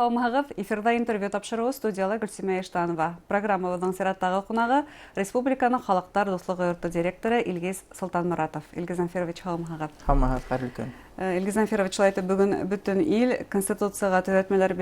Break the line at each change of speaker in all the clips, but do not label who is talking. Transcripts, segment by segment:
Һаумыһығыҙ! Эфирҙа интервью тапшырыуы, студияла Гөлсимә Иштанова. Программабыҙҙың сираттағы ҡунағы — республиканың Халыҡтар дуҫлығы йорто директоры Илгиз Солтанморатов. Илгиз Замфирович, һаумыһығыҙ!
Һаумыһығыҙ, хәйерле көн!
Илгиз Замфирович, шулай итеп, бөгөн бөтөн ил Конституцияға төҙәтмәләр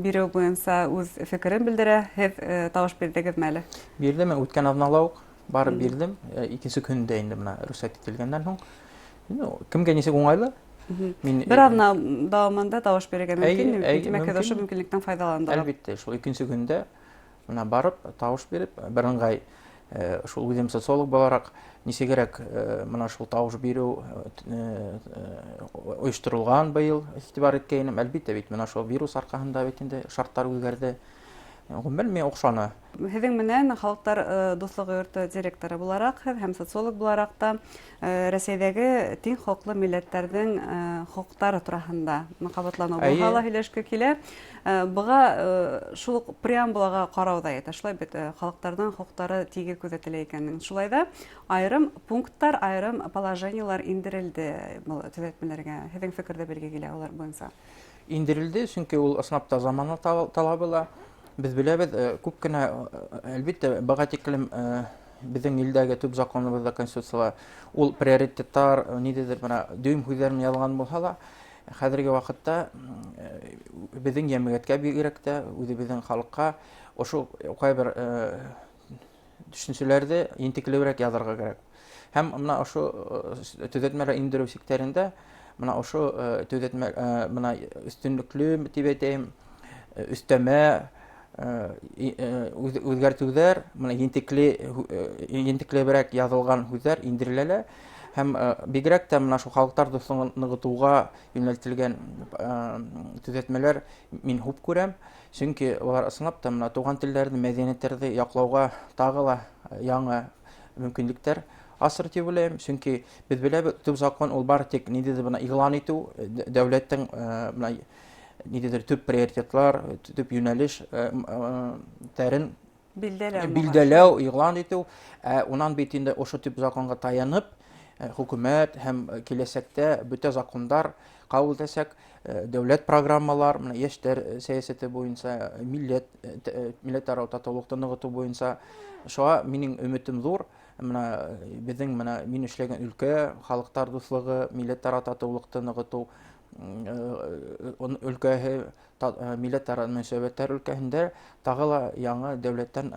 биреү буйынса үҙ фекерен белдерә. Һеҙ тауыш бирҙегеҙме әле?
Бирҙем, үткән аҙнала уҡ барып бирҙем. Икенсе көндә инде, бына рөхсәт ителгәндән һуң. Кемгә нисек уңайлы.
Мин бер аҙна дауамында тауыш бирергә мөмкин, тимәк, һеҙ ошо мөмкинлектән файҙаландығыҙ.
Әлбиттә, шул икенсе көндә бына барып тауыш биреп, бер ыңғай шул үҙем социолог булараҡ нисегерәк бына шул тауыш биреү ойошторолған быйыл иғтибар иткәйнем. Әлбиттә бит, бына шул вирус арҡаһында бит инде шарттар үҙгәрҙе. Ғөмүмән, миңә оҡшаны.
Һеҙҙең менән Халыҡтар дуҫлығы йорто директоры булараҡ һеҙ һәм социолог булараҡ та Рәсәйҙәге тиң хоҡуҡлы милләттәрҙең хоҡуҡтары тураһында ҡабатланыу булһа ла һөйләшке килә. Быға шул уҡ преамбулаға ҡарау ҙа етә. Шулай бит, халыҡтарҙың хоҡуҡтары тигеҙ күҙәтелә икәнен. Шулай ҙа айырым пункттар, айырым положениелар индерелде был төҙәтмәләргә. Һеҙҙең фекерҙе белге килә улар буйынса.
Индерелде, сөнки ул ысынлап та замана талабы ла. Беҙ беләбеҙ, күп кенә, әлбиттә, быға тиклем беҙҙең илдәге төп законыбыҙҙа, Конституцияла ул приоритеттар ниндәйҙер бына дөйөм һүҙҙәр менән яҙылған булһа ла, хәҙерге ваҡытта беҙҙең йәмғиәткә, бигерәк тә үҙебеҙҙең халыҡҡа ошо ҡайбер төшөнсәләрҙе ентеклеберәк яҙырға кәрәк. Һәм бына ошо төҙәтмәләр индереү сиктәрендә бына ошо төҙәтмә, бына өҫтөнлөклө тип әйтәйем, өҫтәмә үҙгәртеүҙәр, бына ентекле ентеклеберәк яҙылған һүҙҙәр индерелә лә. Һәм бигерәк тә бына шул халыҡтар дуҫлығын нығытыуға йүнәлтелгән төҙәтмәләр мин хуп күрәм. Сөнки улар ысынлап та бына туған телдәрҙе, мәҙәниәттәрҙе яҡлауға тағы ла яңы мөмкинлектәр асыр тип уйлайым. Сөнки беҙ беләбеҙ, төп закон ул бары тик ниндәйҙер бына иғлан итеү, дәүләттең бына ниндәйҙер төп приоритетлар, төп йүнәлеш тәрен
билдәләү,
билдәләү, иғлан итеү. Ә унан бит инде ошо төп законға таянып, хөкүмәт һәм киләсәктә бөтә закондар ҡабул итәсәк, дәүләт программалар, менә йәштәр сәйәсәте буйынса, милләтара татыулыҡты нығытыу буйынса. Шуға минең өмөтөм ҙур. Менә беҙҙең, менә мин эшләгән өлкә, халыҡтар дуҫлығы, милләтара татыулыҡты нығытыу өлкәһе, милләтара мөнәсәбәттәр өлкәһендә тағы ла яңы дәүләттән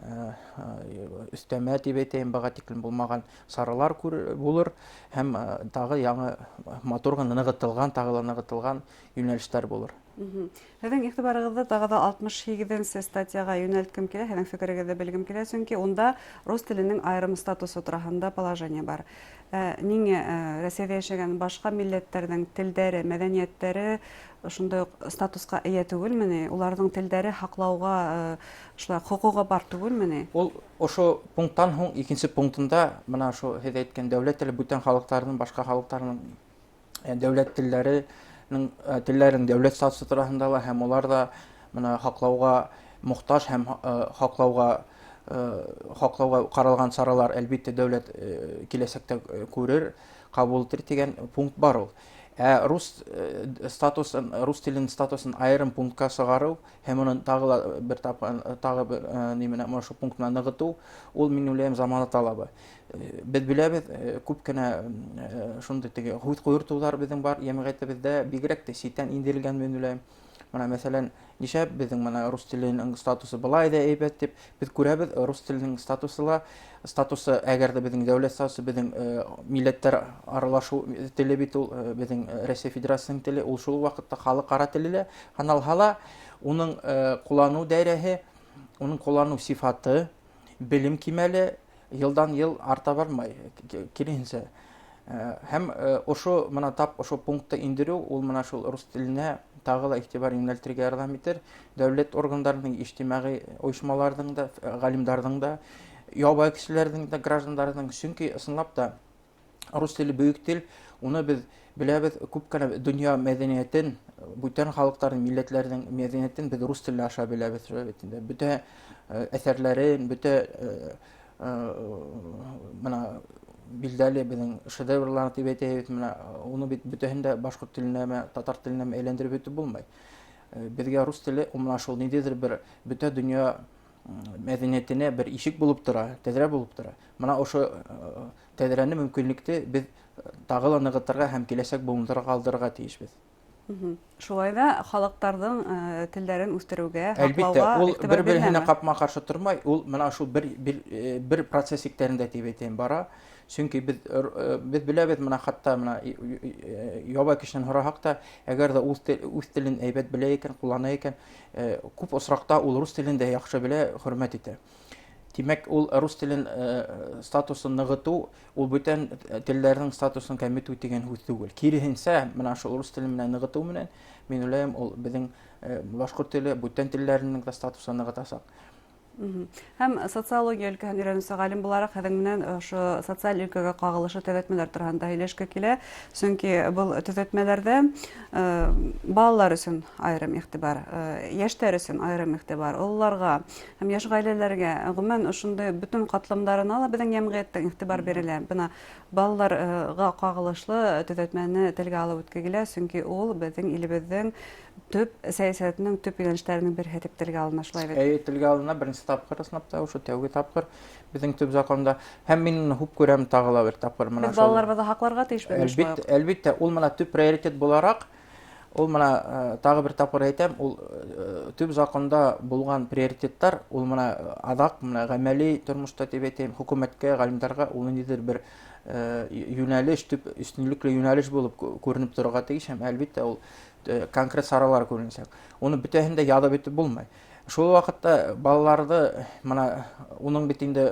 өҫтәмә тип әйтәйем, быға тиклем булмаған саралар булыр һәм тағы яңы матур ғына нығытылған, тағы ла нығытылған йүнәлештәр булыр.
Һеҙҙең иғтибарығыҙҙы тағы ла 68-нсе статьяға йүнәлткем килә, һеҙҙең фекерегеҙҙе белгем килә, сөнки унда рус теленең айырым статусы тураһында положение бар. Ниңә Рәсәйҙә йәшәгән башҡа милләттәрҙең телдәре, мәҙәниәттәре ошондай уҡ статусҡа эйә түгелме ни? Уларҙың телдәре һаҡлауға шулай хоҡуғы бар түгелме ни?
Ул ошо пункттан һуң икенсе пунктында бына ошо һеҙ әйткән дәүләт теле бүтән халыҡтарҙың, башҡа халыҡтарҙың дәүләт телдәренең, телдәренең дәүләт статусы тураһында ла һәм улар ҙа бына һаҡлауға мохтаж һәм һаҡлауға ҡаралған саралар, әлбиттә, дәүләт киләсәктә күрер, ҡабул итер тигән пункт бар ул. Ә рус статусын, рус теленең статусын айырым пунктҡа сығарыу һәм уны тағы ла бер тапҡыр, тағы бер ни менән ошо пункт менән нығытыу, ул, мин уйлайым, замана талабы. Беҙ беләбеҙ, күп кенә шундай теге һүҙ ҡуйыртыуҙар беҙҙең бар йәмғиәтебеҙҙә, бигерәк тә ситтән индерелгән, мин уйлайым. Бына, мәҫәлән, нишләп беҙҙең бына рус теленең статусы былай да әйбәт тип, беҙ күрәбеҙ, рус теленең статусы ла, статусы, әгәр ҙә беҙҙең дәүләт статусы, беҙҙең милләттәр аралашыу теле бит ул, беҙҙең Рәсәй Федерацияһының теле, ул шул уҡ ваҡытта халыҡ-ара теле лә һаналһа ла, уның ҡулланыу даирәһе, уның ҡулланыу сифаты, белем кимәле йылдан йыл арта бармай, киреһенсә. Һәм ошо бына тап ошо пунктты индереү ул бына шул рус теленә тағы ла иғтибар йүнәлтергә ярҙам итер. Дәүләт органдарының, ижтимағи ойошмаларҙың да, ғалимдарҙың да, ябай кешеләрҙең дә, граждандарҙың, сөнки ысынлап та рус теле бөйөк тел, уны беҙ беләбеҙ, күп кенә донъя мәҙәниәтен, бүтән халыҡтарҙың, милләтләрҙең мәҙәниәтен беҙ рус теле аша беләбеҙ, шулай бит инде. Бөтә әҫәрләрен, бөтә бына билдәле беҙҙең шедеврлар тип әйтәйек, бына уны бит бөтәһен дә башҡорт теленәме, татар теленәме әйләндереп бөтөп булмай. Беҙгә рус теле ул менә шул ниндәйҙер бер бөтә донъя мәҙәниәтенә бер ишек булып тора, тәҙрә булып тора. Мына ошо тәҙрәне, мөмкинлекте беҙ тағы ла нығытырға һәм киләсәк быуындарға ҡалдырырға тейешбеҙ.
Шулай ҙа халыҡтарҙың телдәрен үҫтереүгә,
Әлбиттә, ул бер-береһенә ҡапма-ҡаршы тормай, ул мына шул бер процесс сиктәрендә тип әйтәйем бара. Сөнки беҙ беләбеҙ, мына хатта мына ябай кешенән һораһаҡ та, әгәр ҙә үҙ телен әйбәт белә икән, ҡуллана икән, күп осраҡта ул рус телен дә яҡшы белә, хөрмәт итә. Тимәк, ул рус телен статусын нығытыу, ул бүтән телдәрҙең статусын кәметеү тигән һүҙ түгел. Киреһенсә, мына шул рус теле менән нығытыу менән, мин уйлайым, ул беҙҙең башҡорт теле, бүтән телдәренең дә статусын нығытасаҡ.
Һәм социология өлкәһен өйрәнеүсе ғалим булараҡ һеҙҙең менән ошо социаль өлкәгә ҡағылышы төҙәтмәләр тураһында һөйләшке килә. Сөнки был төҙәтмәләрҙә балалар өсөн айырым иғтибар, йәштәр өсөн айырым иғтибар, ололарға һәм йәш ғаиләләргә, ғөмүмән, ошондай бөтөн ҡатламдарына ла беҙҙең йәмғиәттең иғтибар бирелә. Бына балаларға ҡағылышлы төҙәтмәне телгә алып үтке килә, сөнки ул беҙҙең илебеҙҙең төп сәйәсәтенең төп йүнәлештәренең береһе тип телгә алына, шулай бит?
Әйе, телгә алына беренсе тапҡыр, ысынлап та, ошо тәүге тапҡыр беҙҙең төп законда. Һәм мин хуп күрәм тағы ла бер тапҡыр
мына. Беҙ балаларыбыҙҙы һаҡларға тейешбеҙ.
Әлбиттә, әлбиттә, ул мына төп приоритет булараҡ, ул мына тағы бер тапҡыр әйтәм, ул төп законда булған приоритеттар, ул мына аҙаҡ мына ғәмәли тормошта тип әйтәйем, хөкүмәткә, ғалимдарға ул ниндәйҙер бер йүнәлеш, төп өҫтөнлөклө йүнәлеш булып күренеп торорға тейеш, һәм әлбиттә ул конкрет саралар күренәсәк. Уны бөтәһен дә яҙып бөтөп булмай. Шул ваҡытта балаларҙы мына уның бит инде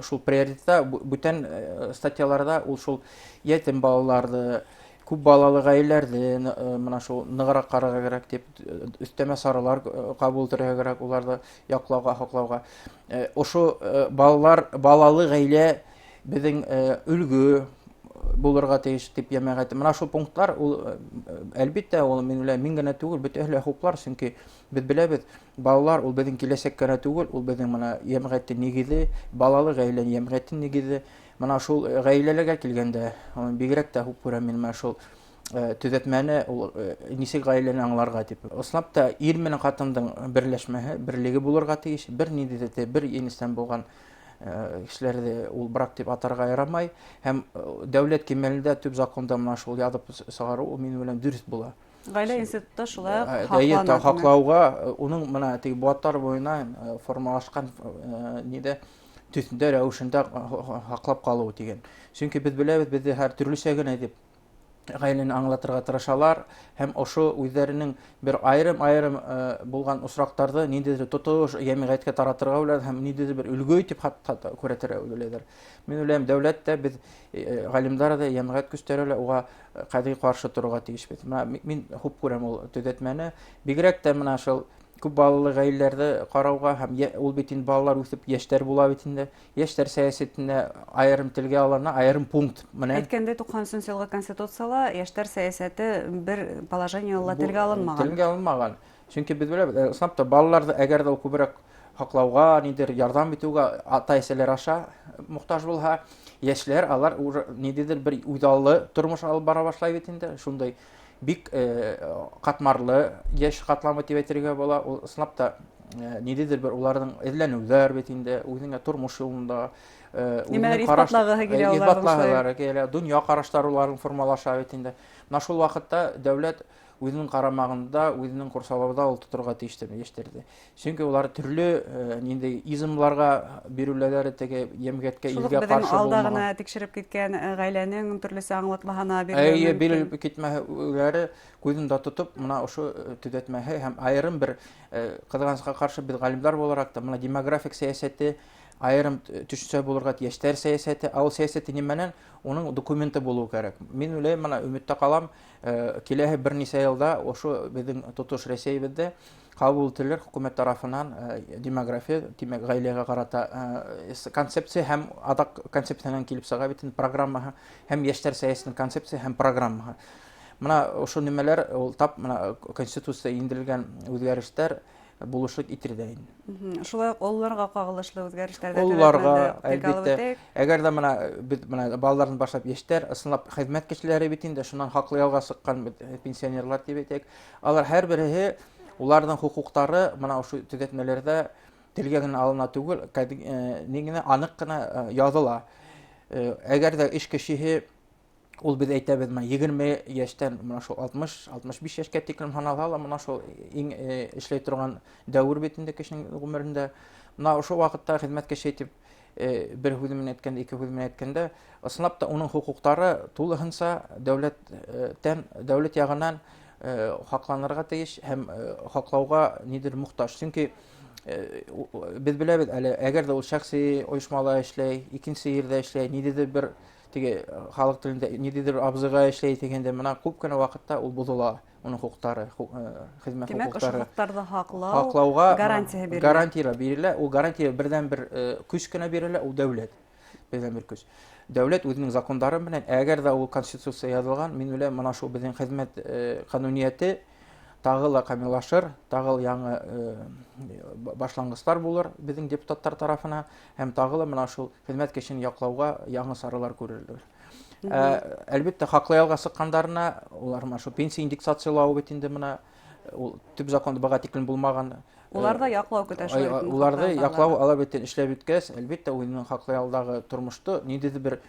шул приоритетта бүтән статьяларҙа ул шул йәтем балаларҙы, күп балалы ғаиләләрҙе мына шул нығыраҡ ҡарарға кәрәк тип өҫтәмә саралар ҡабул итергә кәрәк, уларҙы яҡлауға, һаҡлауға. Ошо балалар, балалы ғаилә беҙҙең өлгө булырға тейеш тип йәмәғәт. Мына шул пунктлар ул, әлбиттә, ул мин уйлайым, мин генә түгел, бөтәһе лә хуплар, сөнки беҙ беләбеҙ, балалар ул беҙҙең киләсәк кенә түгел, ул беҙҙең мына йәмғиәттең нигеҙе, балалы ғаилә йәмғиәттең нигеҙе. Мына шул ғаиләләргә килгәндә, бигерәк тә хуп күрәм мин мына шул төҙәтмәне, ул нисек ғаиләне аңларға тип. Ысынлап та ир менән ҡатындың берләшмәһе, берлеге булырға тейеш, бер ниндәй дә бер енестән булған кешеләрҙе ул брак тип атарға ярамай, һәм дәүләт кимәлендә төп законда мына шул яҙып сығарыу ул минең белән дөрөҫ була.
Ғаилә институты шулай уҡ һаҡлана.
Һаҡлауға уның мына теге быуаттар буйына формалашҡан ниҙә төҫөндә, рәүешендә һаҡлап ҡалыу тигән. Сөнки беҙ беләбеҙ, беҙҙе һәр төрлөсә генә тип ғаиләне аңлатырға тырышалар, һәм ошо үҙҙәренең бер айырым-айырым булған осраҡтарҙы ниндәйҙер тотош йәмғиәткә таратырға уйлайҙар һәм ниндәйҙер бер өлгө итеп хатта күрһәтергә уйлайҙар. Мин уйлайым, дәүләт тә, беҙ ғалимдар ҙа, йәмғиәт көстәре лә уға ҡәтғи ҡаршы торорға тейешбеҙ. Мына мин хуп күрәм ул төҙәтмәне. Бигерәк тә мына шул күп балалы ғаиләләрҙе ҡарауға, һәм ул бит инде балалар үҫеп йәштәр була бит инде. Йәштәр сәйәсәтенә айырым телгә алына, айырым пункт менән.
Әйткәндәй, туҡһан өсөнсө йылғы Конституцияла йәштәр сәйәсәте бер положениела телгә алынмаған.
Телгә алынмаған. Сөнки беҙ беләбеҙ, ысынлап та балаларҙы әгәр ҙә ул күберәк һаҡлауға, ниндәйҙер ярҙам итеүгә ата-әсәләр аша мохтаж булһа, йәшләр алар уже ниндәйҙер бер үҙаллы тормош алып бара башлай бит инде. Шундай бик ҡатмарлы йәш ҡатламы тип әйтергә була. Ул ысынлап та ниндәйҙер бер уларҙың эҙләнеүҙәр бит инде, үҙеңә тормош юлында,
Нимәлер иҫбатлағыһы килә уларҙың шулай.
Иҫбатлағылары килә, донъя ҡараштары уларҙың формалаша бит инде. Мына шул ваҡытта дәүләт үҙенең ҡарамағында, үҙенең ҡурсалауында ул тоторға тейеш йәштәрҙе. Сөнки улар төрлө ниндәй измларға биреләләр, теге йәмғиәткә,
Шул уҡ
илгә
беҙҙең
ҡаршы
алда
булмаған.
ғына тикшереп киткән ғаиләнең төрлөсә аңлатмаһына бирелеүе
Эйе,
мөмкин.
бирелеп китмәһе күҙен дә тотоп, мына ошо төҙәтмәһе һәм айырым бер ҡыҙғанысҡа ҡаршы беҙ ғалимдар булараҡ та мына демографик сәйәсәте айырым төшөнсә булырға тейеш, йәштәр сәйәсәте, ауыл сәйәсәте нимәнән уның документы булыу кәрәк. Мин уйлайым, мына өмөттә ҡалам, киләһе бер нисә йылда ошо беҙҙең тотош Рәсәйебеҙҙә ҡабул ителер хөкүмәт тарафынан демография, тимәк, ғаиләгә ҡарата концепция һәм аҙаҡ концепциянан килеп сыға бит инде программаһы һәм йәштәр сәйәсәтенең концепция һәм программаһы. Мына ошо нимәләр ул тап мына конституция индерелгән үҙгәрештәр булышлыҡ итер ҙә инде.
Шулай уҡ ололарға ҡағылышлы үҙгәрештәр ҙә
Ололарға,
төҙәтмәләр телгә алып
әлбиттә.
үтәйек.
Әгәр ҙә мына беҙ мына балаларҙан башлап йәштәр, ысынлап хеҙмәт кешеләре бит инде, шунан хаҡлы ялға сыҡҡан бит, пенсионерлар тип әйтәйек. Алар һәр береһе Уларҙың хоҡуҡтары мына ошо төҙәтмәләрҙә телгә генә алына түгел, ни генә аныҡ ҡына яҙыла. Әгәр ҙә эш кешеһе ул беҙ әйтәбеҙ, мына 20 йәштән мына шул 60-65 йәшкә тиклем һаналһа ла, мына шул иң эшләй торған дәүер бит инде кешенең ғүмерендә. Мына ошо ваҡытта хеҙмәт кеше итеп бер һүҙ менән әйткәндә, ике һүҙ менән әйткәндә, ысынлап та уның хоҡуҡтары тулыһынса дәүләттән, дәүләт яғынан хаҡланырға тейеш һәм хаҡлауға нидер мохтаж. Сөнки беҙ беләбеҙ әле, әгәр ҙә ул шәхси ойошмала эшләй, икенсе ерҙә эшләй, ниндәйҙер бер теге халыҡ телендә ниндәйҙер абзыйға эшләй тигәндә, мына күп кенә ваҡытта ул боҙола, уның хоҡуҡтары, хеҙмәт
Тимәк, ошо
хоҡуҡтары.
хоҡуҡтарҙы һаҡлау
Һаҡлауға
гарантияһы бирелә.
Гарантия бирелә. Ул гарантия берҙән-бер көс кенә бирелә, ул дәүләт. Берҙән-бер көс. Дәүләт үҙенең закондары менән, әгәр ҙә ул конституция яҙылған, мин уйлайым, мына шул беҙҙең хеҙмәт ҡануниәте тағы ла камиллашыр, тағы ла яңы башланғыстар булыр беҙҙең депутаттар тарафына, һәм тағы ла мына шул хеҙмәт кешене яҡлауға яңы саралар күрелер. Әлбиттә, хаҡлы ялға сыҡҡандарына, улар мына шул пенсия индексациялауы бит инде мына ул төп законда быға тиклем булмаған.
Улар ҙа яҡлау көтә шул бит инде
Уларҙы
хаҡлы
яҡлау
ялдағы.
ала бит эшләп бөткәс, әлбиттә, үҙенең хаҡлы ялдағы тормошто ниндәйҙер бер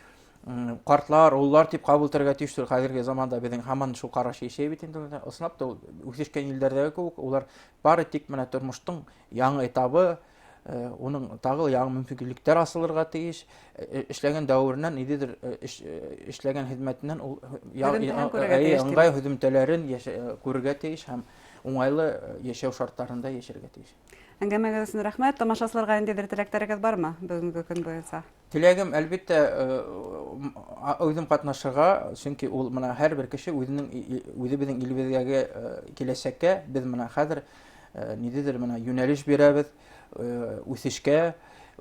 ҡартлар, ололар тип ҡабул итергә тейеш түгел. Хәҙерге заманда беҙҙең һаман шул ҡараш йәшәй бит инде. Ысынлап та, ул үҫешкән илдәрҙәге кеүек, улар бары тик менә тормоштоң яңы этабы, уның тағы ла яңы мөмкинлектәр асылырға тейеш. Эшләгән дәүеренән ниндәйҙер, эшләгән хеҙмәтенән ул
Һөҙөмтәһен күрергә тейеш,
ыңғай һөҙөмтәләрен күрергә тейеш һәм уңайлы йәшәү шарттарында йәшәргә тейеш.
Әңгәмәгеҙ өсөн рәхмәт. Тамашасыларға ниндәйҙер теләктәрегеҙ бармы бөгөнгө көн буйынса?
Теләгем, әлбиттә, үҙем ҡатнашырға, сөнки ул мына һәр бер кеше үҙенең үҙебеҙҙең илебеҙҙәге, киләсәккә беҙ мына хәҙер, ниндәйҙер мына йүнәлеш бирәбеҙ, үҫешкә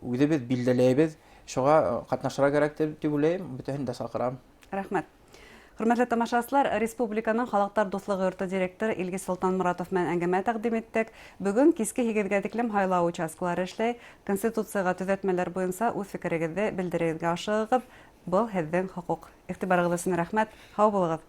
үҙебеҙ билдәләйбеҙ. Шуға ҡатнашырға кәрәк тип уйлайым, бөтәһен дә саҡырам.
Рәхмәт. Хөрмәтле тамашасылар, Республиканың Халыҡтар Дуҫлығы йорто директоры Илгиз Солтанморатов менән әңгәмә тәҡдим иттек. Бөгөн киске һигеҙгә тиклем һайлау участкалары эшләй. Конституцияға төҙәтмәләр буйынса үҙ фекерегеҙҙе белдерергә ашығығыҙ. Был һеҙҙең хоҡуҡ. Иғтибарығыҙ өсөн рәхмәт. Һау булығыҙ.